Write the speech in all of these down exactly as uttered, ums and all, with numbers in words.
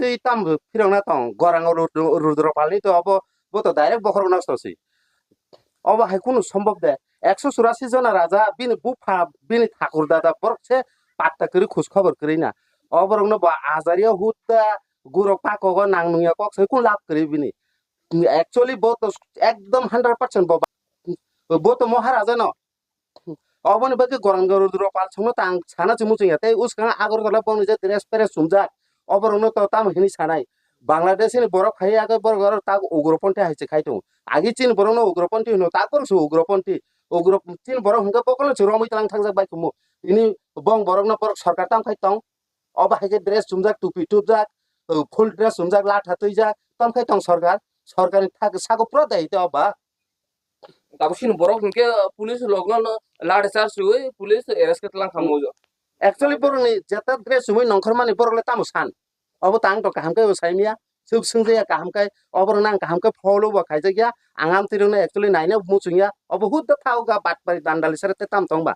twi tam phirokna tong, gorang Rudro-, Rudropalni to obo, bo to direct bokhorok nosto si. Obo hai kunu sombok de. Ekso churasi jona raja, bini bupha, bini thakur dada borok se patta kwrwi, khoj khobor kwrwi na. O borokno bo ajario hutta, gurok pakogo nang nungya kok sai kun lab kwrwi bini. Actually bo to ekdom hundred percent bo, bo to Maharaja no. Oboni bagwi gorang Rudropal songno tang sana se muchungya tei uskang Agartala boni je dress press sumjak, oborokno to tamo hini sanai. Bangladesh ni borok phai agwi borok oro tak ugroponthi hai se khai tongo. Agi chini borokno ugroponthi hino, tak borok se ugroponthi. Ugro chini borok hwnkhe bokolno se romwi tlang thangjak bai kumu. Tini bong borokno borok sorkar tam khai tong. Obo hai khe dress chumjak, tupi tupjak, uh, full dress chumjak, latha twijak, tong khai tong sorkar. Sorkarni thak sago pro dai te oba. Tabuk chini borok hwnkhe police logno no lari charge rwui police arrest khe tlang kha mo. Actually borokni jeta dress chumui nongkhormani borok le tamo san. Obo tang to kaham khe bo saimya. Sub swngjaya kaham khe, oborok nang kaham khe follow bo khaijakya. Ang amtwi rokno actually naina muchungya. Obo hut da thao ga batpari dandali sere te tam tong ba.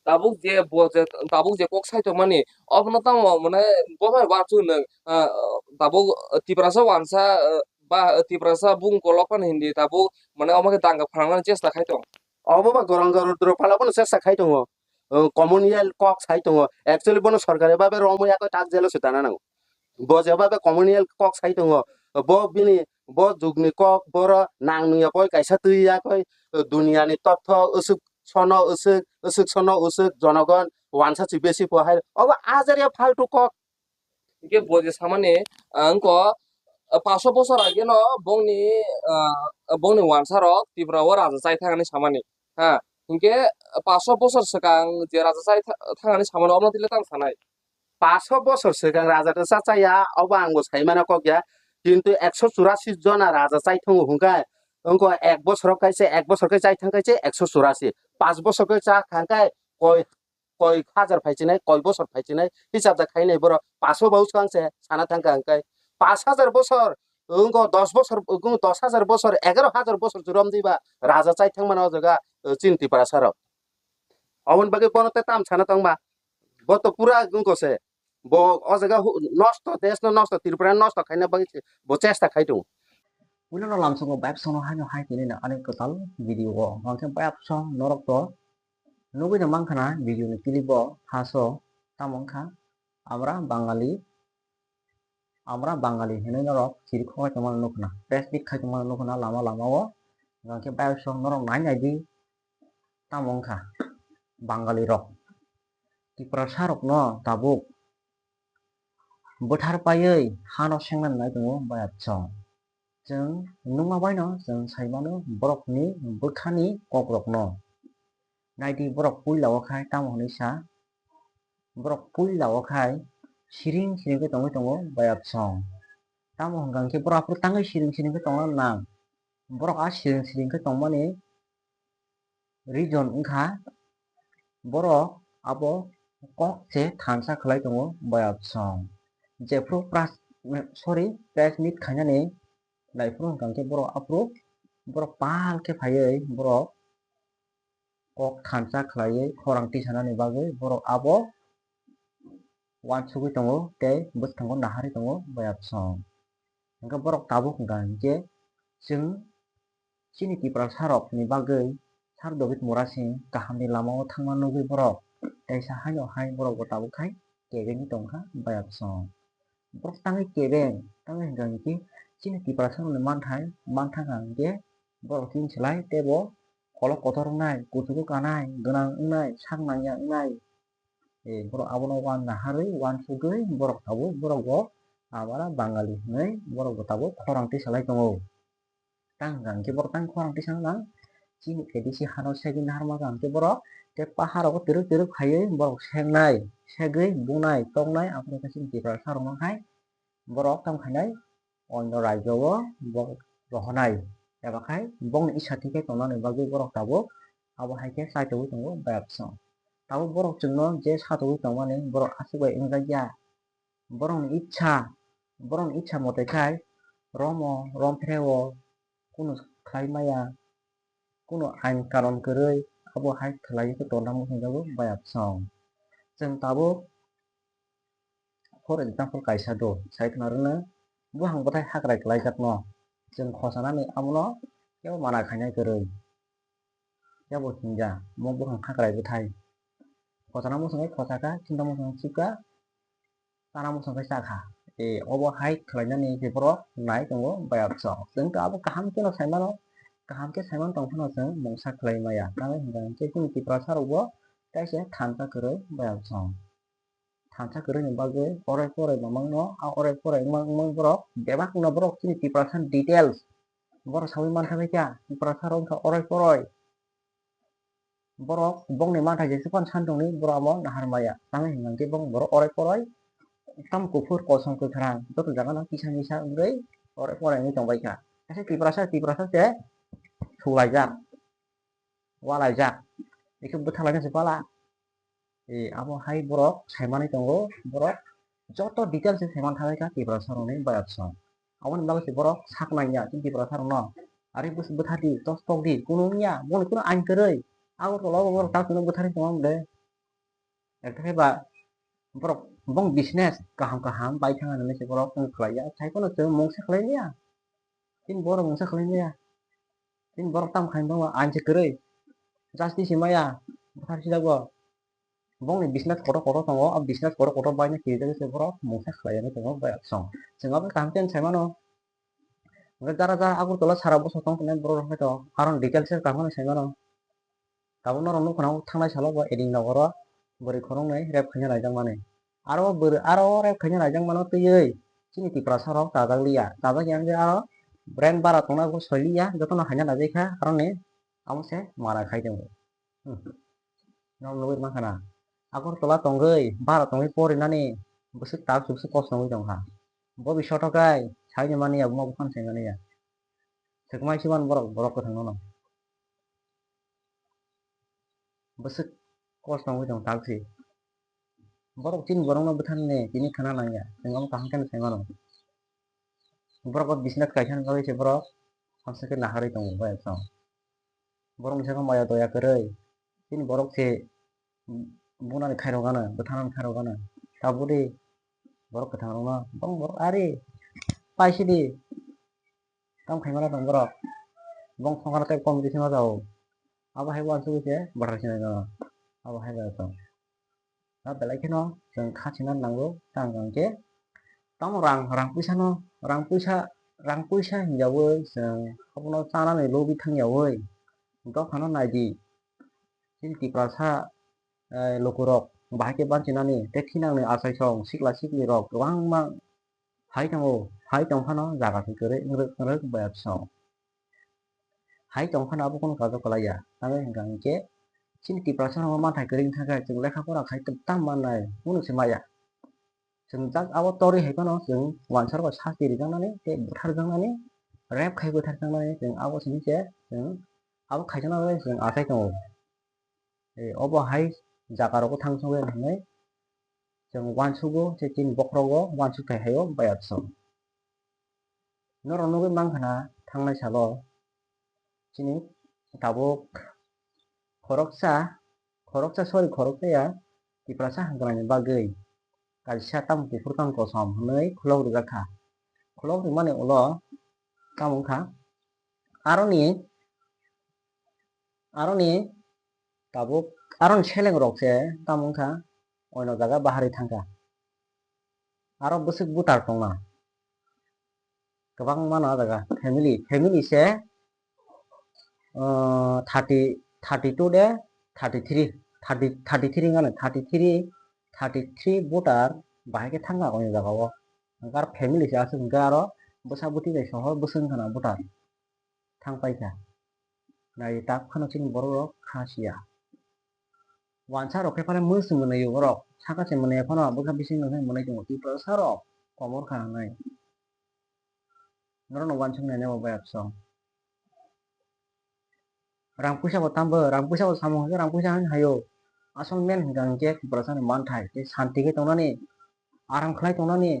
Tabuk je bo je, tabuk je kok sai tongmani, obono tamo mane bo bai wansuk nwng, ah, tabuk Tiprasa wansa, ah, ba Tiprasa bung kolok phano hindi tabuk mane omo khe danga phrangna chesta khai tong. Obo ba gorang gorang Rudropal abono chesta khai tongo. Uh, communal kok sai tongo. Actually bono sorkari babe romwi yakoi tak jelo se dana nango. Bo je babe communal kok sai tongo. Bo bini, bo jugni kok, boro nang nungya koi kaisa twi yakoi, uh, duniani totho usuk sono usuk, usuk sono usuk, jonogon wansa si besi po hai. Obo ajaria faltu kok. Hingke bo je samani, ah, wngko, ah, paso bosor ageno bongni, ah, bongni wansa rok Tripura o raja chai thangani samani. Ha, hingke paso bosor swkang je raja chai tha-, thangani samani omo tile tang sanai. Paso bosor swkang raja ta cha chaya, obo ang bo sai mano kok ya. Kintu ekso churasi jona raja chai thango hwnkhe, wngko ek bosor kaisa, ek bosor khe chai thang khe se ekso churasi. Pas bosor khe cha thang khe koi koi hajar phaichinai, koi bosor phaichinai, hisab da khainai borok. Paso ba uskang se sana thangkha hwnkhe, pas hajar bosor, wngko dos bosor, wngko dos hajar bosor, egaro hajar bosor se romdi ba raja chai thangmano o jaga, o, chini Tiprasa rok. Oboni bagwi bono tei tam sana tongma? Bo to pura wngko se. Bo o jaga hu-, nosto, desh no nosto, Tripura nosto khaina bagwi se bo chesta khai tongo. Puila no lamsongo bayapsong no haino hai tini na ani kwtal video o. Hwnkhe bayapsong norok to nugwi no mankha na video ni clip o phaso tamo wngkha Amra Bangali, Amra Bangali hinwi norok chiri khok khai tongmani nukho na, press meet khai tongmani nukho na lama lama o. Hwnkhe bayapsong norok nai nai di tamo wngkha Bangali rok. Tiprasa rokno tabuk bwthar paiwi hano sengna nai tongo bayapsong. Chwng nukma baino chwng sai mano borokni bwkhani kokrokno. Naidi borok puila o khai tamo hwnwi sa, borok puila o khai siring siring khe tongwi tongo bayapsong. Tamo hwnkha hwnkhe borok aphuru tangwi siring siring khe tongna nang. Borok a siring siring khe tongmani reason wngkha borok abo kok se thansa khlai tongo bayapsong. Jephru pras-, sorry, press meet khainani naiphuru hwnkha hwnkhe borok aphuru borok pal khe phaiwi borok kok thansa khlaiwi khorang tisanani bagwi borok abo uansugwi tongo tei bwskango naharwi tongo bayapsong. Hwnkhe borok tabuk hwnkha hwnkhe chwng chini Tiprasa rokni bagwi Sir Dobit Murasing kahamni lama o thangma nugwi borok teisa haino hai borok bo tabuk khai kebengwi tongkha bayapsong. Borok tangwi kebeng tangwi hwnkha hwnkhe chini Tiprasa rokni manthai manthangkha hwnkhe borok chini slai teibo kolok kotor wngnai, kuchugo kanai, gwnang wngnai, sak nangya wngnai. Eh, borok abono uan naharwi, uansugwi borok tabuk borok bo Amra Bangali hwnwi borok bo tabuk khorang tisalai tongo. Tang hwnkha hwnkhe borok tang khorang tisana nang chini A D C hano segwi naharma hwnkha hwnkhe borok tei pahar rogo twrwk twrwk phaiwi borok sengnai, segwi bunai, toknai, aphuru khe chini Tiprasa rokno hai borok tamo khainai onno raijo o bo rohornai eba khai bongni isa thwi khe tongnani bagwi borok tabuk abo hai khe chai tongwi tongo bayapsong. Tabuk borok chwngno je satogwi tongmani borok aswk bai wngjakya. Borokni itsa, borokni itsa mote khai romo, rom phreo, kunu khlai maya, kunu ain karon kwrwi abo hai khlaiwi khe tongna muchungjago bayapsong. Chwng tabuk For example, kaisa do, sai khna rwno, buphang bwthai hakrai kwlaijakno chwng khosanani abono kebo mana khainai kwrwi. Kebo hinja, mo buphang hakrai bwthai. Khosana muchung khe khosa kha, chinta muchung khe chip kha, chana muchung khe cha kha. E, obo hai khlainani khe borok nai tongo bayapsong. Chwng to abo kaham kheno sai mano, kaham khe sai man tong phano chwng mungsa khlai maya. Tamni hwnba hwnkhe chini Tiprasa rokbo kaisa thansa kwrwi bayapsong. Thansa kwrwini bagwi orai porai mamangno, a orai porai wngma wngma borok bebakno borok chini Tiprasani details borok saui mankha bai kha, Tiprasa rok wngkha orai porai. Borok bongni manthai jesuk phano san tongni borok amo nahar maya. Tamni hwnba hwnkhe bong borok orai porai tamo kuphur kosom kwkhwrang joto jagano kisa misa wngwi orai porai wngwi tongbai kha. Kaisa Tiprasa, Tiprasa se thulaijak, walaijak, ekhe bwthalaina se pala. E, abo hai borok sai manwi tongo, borok joto details se sai man thangwi kha Tiprasa rokni bayapsong. Aboni bagwi se borok sak nangya chini Tiprasa rokno. Ari bwswk bwthar di, tos tok di, kunu wngya, boni kunu ain kwrwi. Agartala o borok ta kunu bwtharwi tongma de. Ekta khe ba borok bong business kaham kaham bai thang hinwi se borok wng khlaiya. Sai phano chwng mungsa khlai liya. Chini borok mungsa khlai liya. Chini borok tamo khaina tongo, ain se kwrwi. Justice se maya, bwthar sijak bo. Bongni business kotor kotor tongo, a business kotor kotor baino kirijagwi se borok mungsa khlaiwi tongo, bai song. Chwng abo kaham khe sai mano. Hwnkhe jara jara Agartala sara bwswk tong tongnai borok rok hai to, aro details se kaham khe sai mano. Tabuk norok nukha na thangnai salo bo Edingnagar o bwrwi khoroknwi rape khaina laijak mani. Aro bwrwi, aro rape khaina laijak mano twiwi chini Tiprasa rok chajak liya. Chajak ya wngkhe aro brain bara tongna bo soi liya, jotono haina laijak kha, aroni amo se mara khai tongo. Hmm. Norok nugwi mankha na. Agartala tongwi, bara tongwi porinani bwswk tak bwswk kosto wngwi tongkha. Bo bi soto kai, saini mani ya, buma buphang saimani ya. Swkmai se man borok, borok kwthang no. Bwswk kosto wngwi tong tak se. Borok chini borokno bwtharni tini khna nangya, chwng omo kaham khe sai mano. Borok o business kaisa ni bagwi se borok hamsa khe naharwi tongo bai song. Borok ni sakao maya doya kwrwi, chini borok se bunani khairok gana, bwtharnani khairok gana. Tabuk di borok kwthang rokno, bong borok ari paisidi. Tamo khaimano tong borok. Bong songkar tei comedy se ma jao. Abo hai uansugwi se bwthar sinai no. Abo hai bai tong. A belai kheno chwng kha sina nango, tang tang khe. Tamo rang, rang puisa no, rang puisa, rang puisa hinjawi chwng abono chanani lobi thangyawi. Dophano naidi. Chini Tiprasa, eh, lukurok bahai khe banchinani tei thinangni achaisong sikla siklirok kwbangma hai tongo, hai tong phano jaga se kwrwi wngrwk wngrwk bayapsong. Hai tong phano abo kunu kajak kwlaiya, tamni hwnkha hinkhe chini Tiprasa rokno manthai kwrwi wngkha khe chwng lekha pora khai kwtal mannai, kunu se maya. Chwng jak abo torwi hai phano chwng uansukgo sasti rijaknani tei butharjaknani, rape khai butharjaknani chwng abo simi se chwng abo khaijakna bagwi chwng achai tongo. E, obo hai jaga rogo thang songwi hinwi chwng uansugo, tei chini bokhorogo uansuk thai hai o bayapsong. Norok nugwi mankha na thangnai salo chini tabuk khoroksa, khoroksa, sorry, khoroksa ya, Tiprasa hangkrani bagwi kaisa tamo kuphur tamo kosom hinwi khulok rwjak kha. Khulok rwmani ulo tamo wngkha, aroni, aroni tabuk, aroni seleng rok se tamo wngkha, oino jaga baharwi thangkha. Aro bwswk butar tongna. Kwbangma no o jaga family, family se, ah, thirty, thirty two de thirty three, thirty, thirty three wngkha no, thirty three, thirty three butar bahai khe thangkha o jaga o. Hwnkhe aro family se aswk hwnkhe aro bwsa bwtwi bai soho bwswk wngkha na butar. Thang paikha. Nai tak phano chini borok rok kha siya. Wansa rok khe phano mung se mwnwi o borok. Saka se mwnwi phano bwkha bising no khe mwnwi tongo. Tiprasa rok komor kha hinwi. Norok no wansuk nai nai bo bayapsong. Rang puisa bo tambo, rang puisa bo samung hai, rang puisa hai o. Asol main hwnkha hinkhe Tiprasa ni manthai. Tei santi khe tongnani, aram khlai tongnani.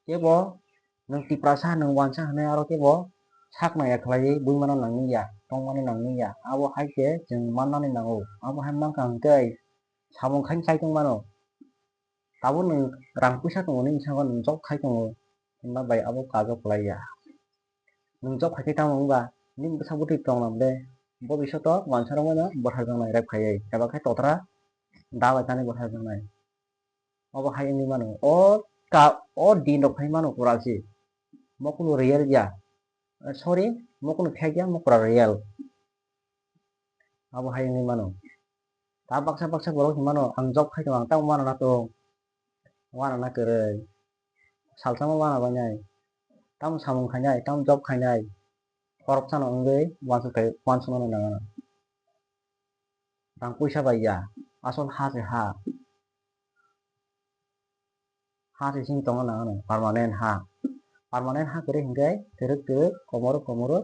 Kebo nwng Tiprasa, nwng wansa hinwi aro kebo sak naiya khlaiwi buimano nangni ya, tongmano nangni ya. Abo hai khe chwng mannani nango. Abo hai mankha hwnkhe samung khaini chai tongmano. Tabuk nwng rang puisa tongo nini bwskango, nwng job khai tongo, hwnba bai abo kajo kwlai ya. Nwng job khai khe tamo wngba nini bwsa bwtwi tong lam de, bo bisoto uansarok mano bwthar jangnai rep khaiwi, eba khe totra da bai thani bwthar jangnai. Obo hai wngwi mano, o ka, o din rok phai mano kwralsi, mo kunu real ya, sorry, mo kunu fake ya, mo kwral real. Abo hai wngwi mano. Ta baksa baksa borok hinmano, "Ang job khai tongo, ang tamo uanana tong, uanana kwrwi, salsa ma uana bainai, tamo samung khainai, tamo job khainai," khoroksa no wngwi uansuk thai, uansukmano nangano. Rang puisa bai ya, asol ha se ha. Ha se simi tongna nang ano, permanent ha. Permanent ha kwrwi hinkhe twrwk twrwk, komoro komoro.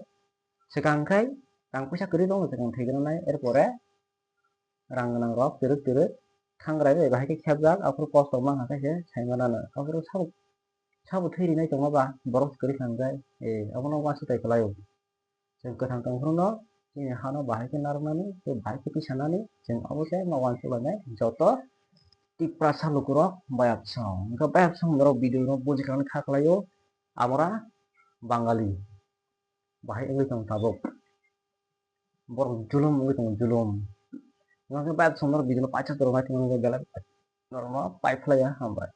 Swkang khai rang puisa kwrwi tongo, swkang thwi gwnanai, erpore rang gwnang rok twrwk twrwk thangrai bai bahai khe khepjak, aphuru kosto mankha khe se sai manano. Aphuru sabo, sabo thwi rinai tongma ba borok se kwrwi kha hinkhe, eh, abono uansuk tai kwlaio. Chwng kwthang tongphuru no chini hano bahai khe narwknani tei bahai khe tisanani chwng abo khe ma uansuk lainai joto Tiprasa lukurok bayapsong. Hwnkhe bayapsong norok video no bujikhani kha khlaio, abora Bangali bahai wngwi tong tabuk. Borok julum wngwi tongo, julum. Hwnkhe bayapsong norok video no paisa torok nai tongmani belai norokno pai phlaiya, hambai.